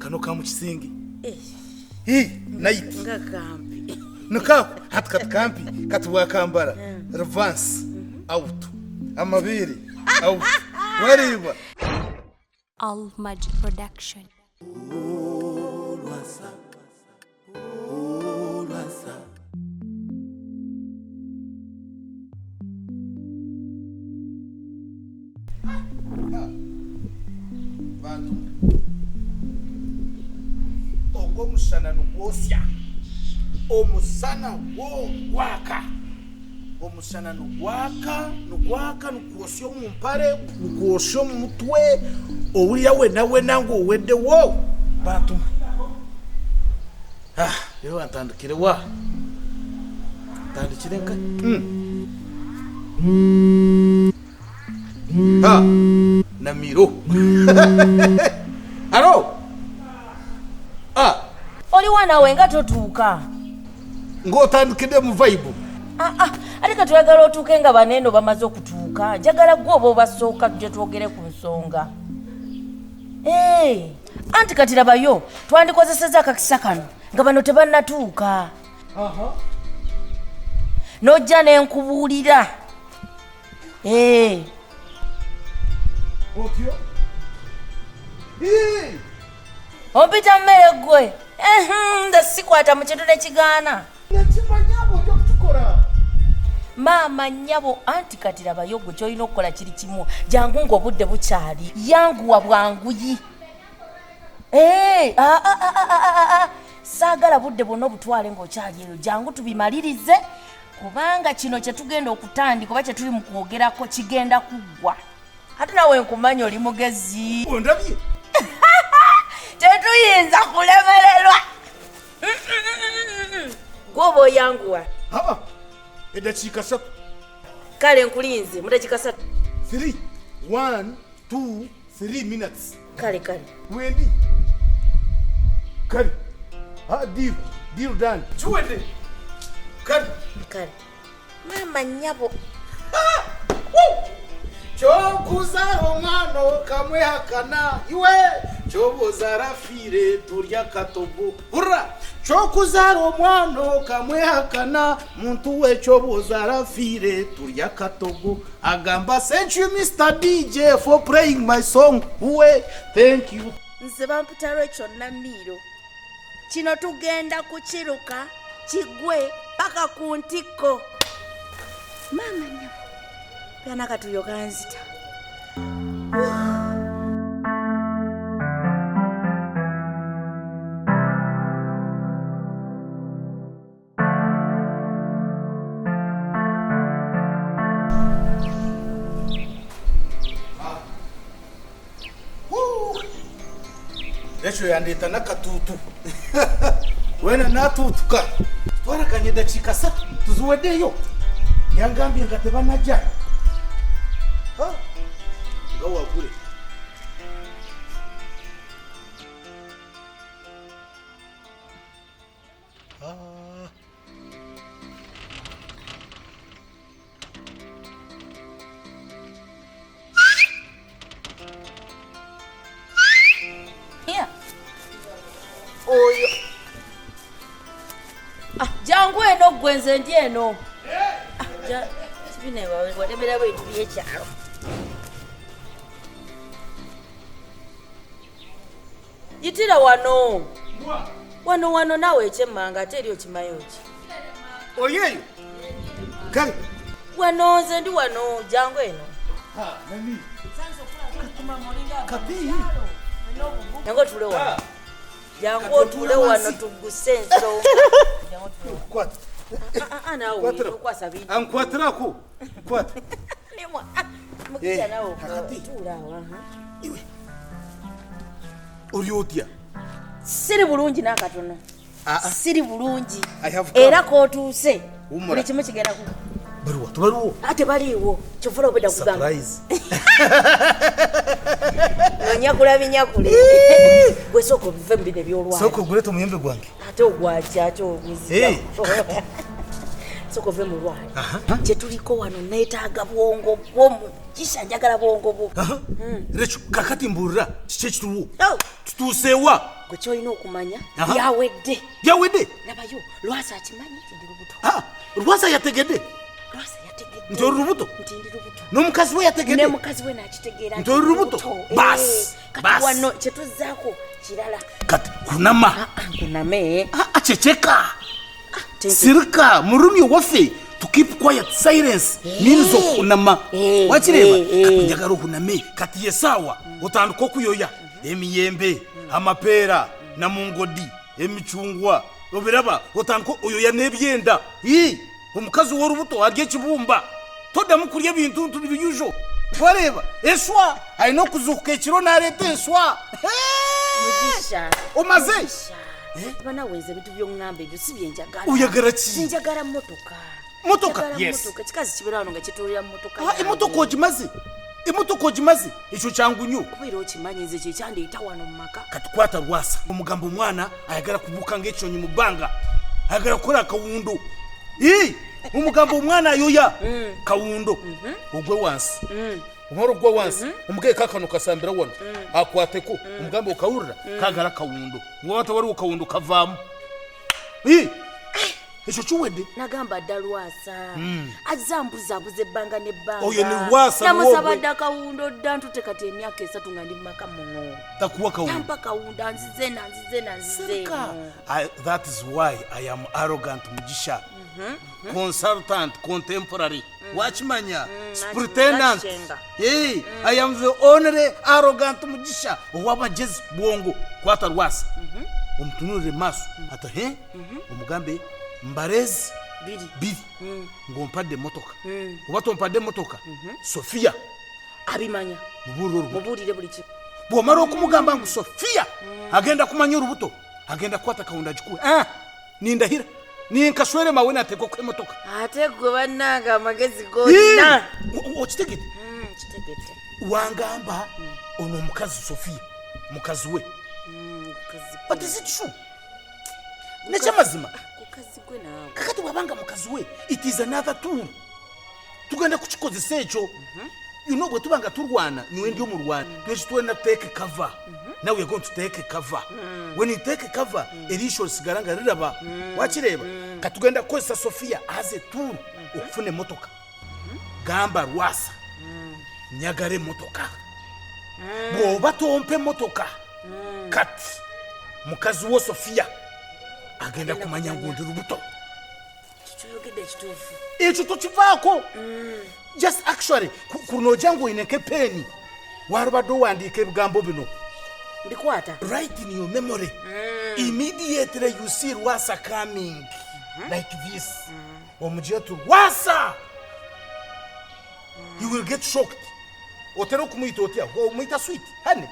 Kano ka mu kisenge. Eh. Hi, night. Nga kampi. Nukako hati kati kampi kati wakambara. Reverse out. Amabere out. Wareba. Al Magic Production. Bantu ogwo omushana nigwosya, omushana gwo gwaka, omushana nigwaka, nigwaka, nigwosya omu mpare, nigwosya omu mutwe, owurira wena wena ngu oweddewo. Bantu ah, rero bantandikire wa ntandikire nka Ha, Namiro. Alo. Ah, Oli wa naawe nga totuuka? Ng'otandikidde mu vibe. Ah, ah, ate kati oyagala otuuke nga baneeno bamaze okutuuka. Njagala gwe oba obasooka tujje twogere ku nsonga. Eh, anti kati labayo twandikozesezza akakisa kano nga bano tebannatuuka. N'ojja ne nkubuulira. Eh. Otyo? Hii! Ompita mmere ggwe. Nze sikwata mu kintu ne kigaana. Nakimanya bw'ojja okukikola. Maama nnyabo, anti kati labayo ggwe ky'olina okukola kiri kimu. Jangu ng'obudde bukyali. Yanguwa bwanguyi. Eh, ah, ah, ah, ah, ah, ah, ah. Saagala budde bwonna obutwale ng'okyali eyo. Jangu tubimalirize kubanga kino kye tugenda okutandika oba kye tuli mu kwogerako kigenda kuggwa. Ate nawe nkumanya oli mugezi. Ondabye? Tetuyinza kulemererwa. Gwe oba oyanguwa. Haa, eddakiika 3. Kale nkulinze mu ddakiika 3. 3, 1, 2, 3 minutes. Kale, kale. Wendi. Kale. Ha, deal. Deal done. Kiwedde. Kale. Kale. Maama nnyabo. Ah! Woo! Kyokuzaala omwana okamwehakana iwe, kyobuzaala afiire turya katogo. Hurra! Kyokuzaala omwana okamwehakana, muntu we kyobuzaala afiire turya katogo. Agamba thank you Mister DJ for playing my song. Uwe, thank you. Nze bampita Rachel Namiiro. Kino tugenda kukiruka kigwe paka ku ntikko. Maama nnyabo, kana katuyo kanzita. Rachel yandeeta n'akatuutu. Wena n'atuutuka. Twarakanye eddakiika 3 tuziweddeyo. Yangambye nga tebannajja. Ha? Nga wagule. Ah. Here. Oyo. Ah, jangu eno ggwe nze ndi eno. Ah, kibina walemera bintu by'ekyalo. Yitira wano. Wano wano naawe ekyemmanga ate eri okimanyi ki? Oli eyo? Kale. Wano nze ndi wano, jangu eno. Ha, nani? Kati. Jangu otuule wano. Ah. Jangu Kati otuule otuula wano wansi. tugguse ensonga. Jangu otuule wano. Kwata. Ah, ah, ah, naawe Kwatira. okwasa bintu. Ah, nkwatirako. Kwata. Nemwa. Ah, mukija Eh, naawe kakati. otuula awo, aha. Iwe. Oli otya? Siri bulungi n'akatono. Ah, ah. Siri bulungi. I have come. Era k'otuuse. Wumula. Buli kimu kigenda ku. Baliwo, tebaliwo. Ah, tebaliiwo. Kyova olaba obwedda kugamba. Surprise. Onyakula binyakule. Gwe sooka obive mu bino eby'olwala. Sooka ogule omuyembe gwange. Ate ogwaki, ate oguzira. Eh. Sooka ove mu lwali. Kye tuliko wano neetaaga bwongo bwo Mugisha, njagala bwongo bwo. Recho, kakati mbuulira kiki ekituliwo? Oh. Tutuuseewa? Gwe kyolina okumanya Aha. byawedde. Byawedde? Labayo, Lwasa akimanyi nti ndi lubuto. Ah, Lwasa yategedde? Lwasa yategedde. Nti oli lubuto? Nti ndi lubuto. N'omukazi we yategedde? Ne mukazi we n'akitegeera Nti oli lubuto? Bas, Kati bas. wano kye tuzzaako kirala. Kati kunama. Ah, nkuname. Ah, ah, ceceka. Tense. Sirika mu rulimi owaffe to keep quiet, silence means okunama. Eh, Wakireba? eh, Kati eh. njagala okuname. Kati yesaawa otandika okuyoya emiyembe, amapeera, namungodi, emicungwa, obiraba otandika oyoya n'ebyenda. Ii, omukazi w'orubuto arya ekibumba, toddamu kulya ebintu ntu biri usual. Wareba enswa alina okuzuukuka ekiro n'aleeta enswa. Mugisha. Omaze? Mugisha. Bana wenze ebintu by'oŋŋamba ebyo si byenjagala. Oyagala ki? Njagala mmotoka. Mmotoka? Njagala Yes. mmotoka. Kikazi kibeera wano nga kituulira mmotoka Ah, yange. emotoka ogimaze, emotoka ogimaze, ekyo kyangu nnyo. Kubeera okimanyi nze kye kyandeeta wano mu maka. Kati kwata Lwasa omugambo, omwana ayagala kubuuka ng'ekyonyi mu bbanga, ayagala kukola akawundo. Ii, omugambo omwana ayoya kawundo, ogwe wansi, omala ogwa wansi, omugeeka kano kasambira wano akwateko, omugambo okawulira kagala kawundo, waba tewaliwo kawundo kavaamu. Ii, ekyo kiwedde. Nagamba dda Lwasa azze ambuzaabuza ebbanga n'ebbanga. Oyo ni Lwasa Namusaba lwogwe. dda kawundo dda, ntute kati emyaka 3 nga ndi mu maka muno. Takuwa kawundo? Tampa kawundo, anzize eno, anzize eno, anzize Sirika. eno. That is why I am arrogant Mugisha. Consultant contemporary. Wakimanya? Superintendent. nakichenga. Hey, I am the only arrogant Mugisha. Ow'amagezi bwongo. Kwata Lwasa. Omutunulire mu maaso. Ati he? Omugambe mbarezi Biri. biri. Ng'ompadde emmotoka. Oba tompadde emmotoka. Sophia. Abimanya. Mubuulire olubuto. Mubuulire buli kimu. Bw'omala okumugamba ngu Sofiya agenda kumanya olubuto, agenda kukwata kawundo agikuwe. Ah, nindahira ninkaswere mawe nateekako emotoka. Ate gwe bannange amagezi g'olina. Okitegedde? Kitegedde. Wangamba ono omukazi Sofiya mukazi we. Mukazi. But is it true? Nekyamazima? Mukazi gwe naawe. Kakati bwabanga mukazi we, it is another tool tugenda kukikozesa ekyo. You know, bwe tuba nga turwana, niwe ndi omurwana, tweki twena take cover. Now we are going to take cover. When you take cover, eriisho lisigala nga riraba. Wakireeba? Katugenda kukozesa Sophia as a tool okufuna emotoka. Gamba Lwasa, nyagala emotoka, bw'oba tompa emotoka kati mukazi wo Sofiya agenda kumanya ngu ndi lubuto. Kikyoyogedde ekituufu. Ekyo tokivaako. Just actually kuno ojja ngaoyineko epeeni, walubadde owandiika ebigambo bino. Mbikwata. Write in your memory. Immediately you see Lwasa coming like this, omugire tu Lwasa, you will get shocked. Otera okumuyita otya? Omuyita sweet honey?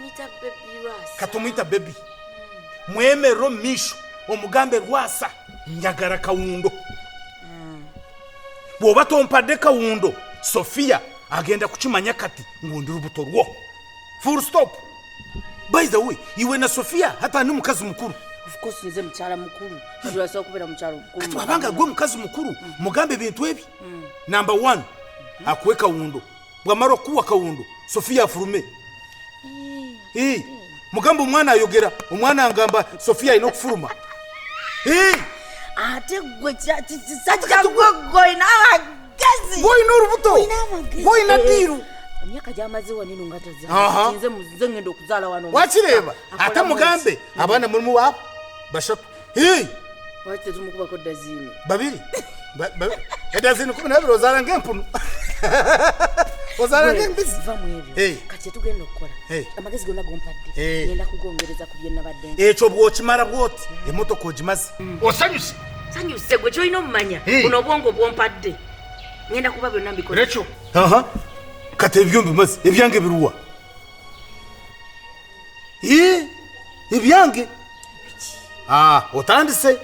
Mita baby Lwasa. Kati omuyita baby, mwemerere omu maisho, omugambe, Lwasa, njagala kawundo, bw'oba tompadde kawundo, Sofiya agenda kukimanya kati ngundi lubuto lwo. Full stop. By the way, iwe na Sofiya hata ni mukazi mukulu. Of course, nze mukyala mukulu, kati lwasa okubeera mukyala mukulu. Kati wabanga gwe mukazi mukulu, mugambe ebintu ebi. Number one, akuwe kawundo. Bwamala okuwa kawundo, Sofiya afulume. Eh, mugambe omwana ayogera, omwana angamba Sofiya alina okufuluma. Eh, Ate gwe kisajja gwe gwe olina amagezi. Gwolina olubuto. Olina amagezi. Gwolina Eh, diiru. Emyaka gyamaze wanino nga Aha. tazaala, nze nze ngenda okuzaala wano. Wakireeba? Ate Akolamu mugambe ki? abaana mulimu waabo basatu. Eh, Lwaki tetumukubako dazini? Babiri. Edazini 12, ozaala ng'empunu, ozaala ng'embizi. Va mu ebyo. Eh. Kati kyetugenda okukola, Eh. amagezi gonna gompadde, Eh. ngenda kugongereza ku bye nabadde. Ekyo bw'okimala bwoti, emotoka ogimaze, osanyuse. Sanyuse. Gwe kyolina omumanya, Eh. buno obwongo bwompadde ngenda kuba byonna mbikola. Rekyo. Aha, kati ebyo mbimaze. Ebyange biruwa? Ii, ebyange. Ah, otandise.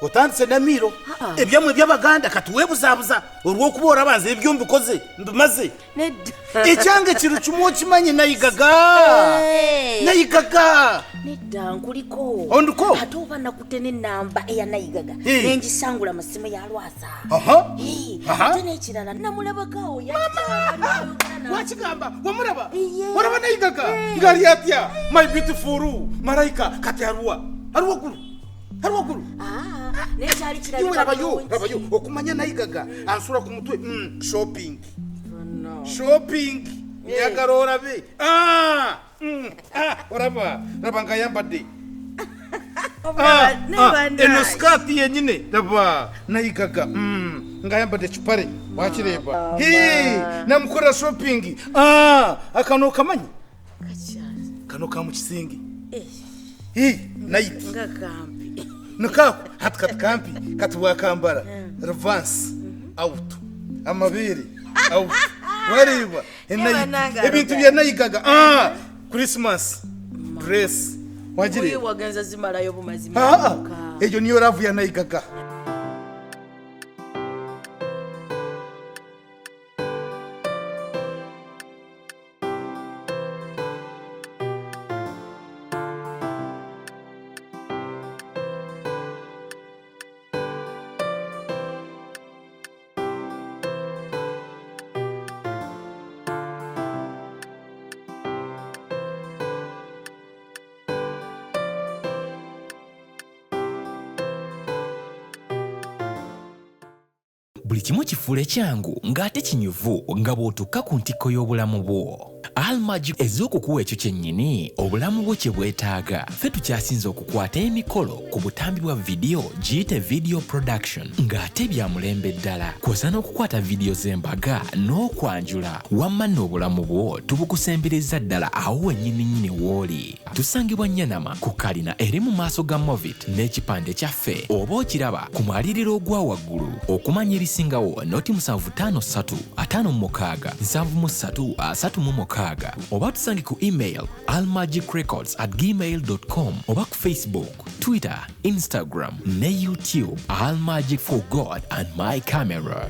Otandise namiiro. Ebyammwe eby'Abaganda kati weebuzaabuza olw'okuba olaba nze ebyo mbikoze mbimaze. Nedda. Ekyange kiro kimu okimanyi nayigaga. Hey. Nayigaga. Nedda, nkuliko. Ondiko? Ate oba nakutte n'ennamba eya Nayigaga Hey. nengisangula mu ssimu ya Lwasa. Aha. Hey, Aha. ate n'ekirala namulabako awo yajja. Wakigamba wamulaba? Iye. Walaba Nayigaga ngaali atya? My beautiful malayika kati aluwa? Ali waggulu, ali waggulu. Ah, naye kyali Iwe kirabika labayo, bulungi. labayo okumanya Nayigaga ansula ku mutwe. Shopping, shopping, njagala olabe. Ah, ah, olaba, laba nga ayambadde. Ah, ah, eno sikaati yenyine, laba Nayigaga ng'ayambadde ekipale wakireba. Hii, namukolera shopping. Ah, akano okamanyi? Kano ka mu kisenge. Hii, nayiti. Nga kampi. Nikaako hati kati kampi kati bwakambara revansi out amabeere out wareeba Banange. Ebintu bya Nayigaga. Ah, Christmas dress wagireba. Wagenza zimalayo bumazima. Ah, ah, eyo niyo love ya Nayigaga. Buli kimu kifuule kyangu ng'ate kinyuvu nga bw'otuuka ku ntikko y'obulamu bwo. Almagi ez'okukuwa ekyo kyennyini obulamu bwo kye bwetaaga. Ffe tukyasinze okukwata emikolo ku butambi bwa vidiyo, giyite video production, ng'ate bya mulembe ddala, kw'ossa n'okukwata vidiyo z'embaga n'okwanjula. Wamma nno obulamu bwo tubukusembereza ddala awo wennyini nnyini w'oli. Tusangibwa Nyanama ku kalina eri mu maaso ga Movit n'ekipande kyaffe oba okiraba ku mwaliriro ogwa waggulu. Okumanya ebisingawo noti 753 56 73 36 oba tusange ku email almagicrecords@gmail.com oba ku Facebook, Twitter, Instagram ne YouTube. Almagic for God and my camera.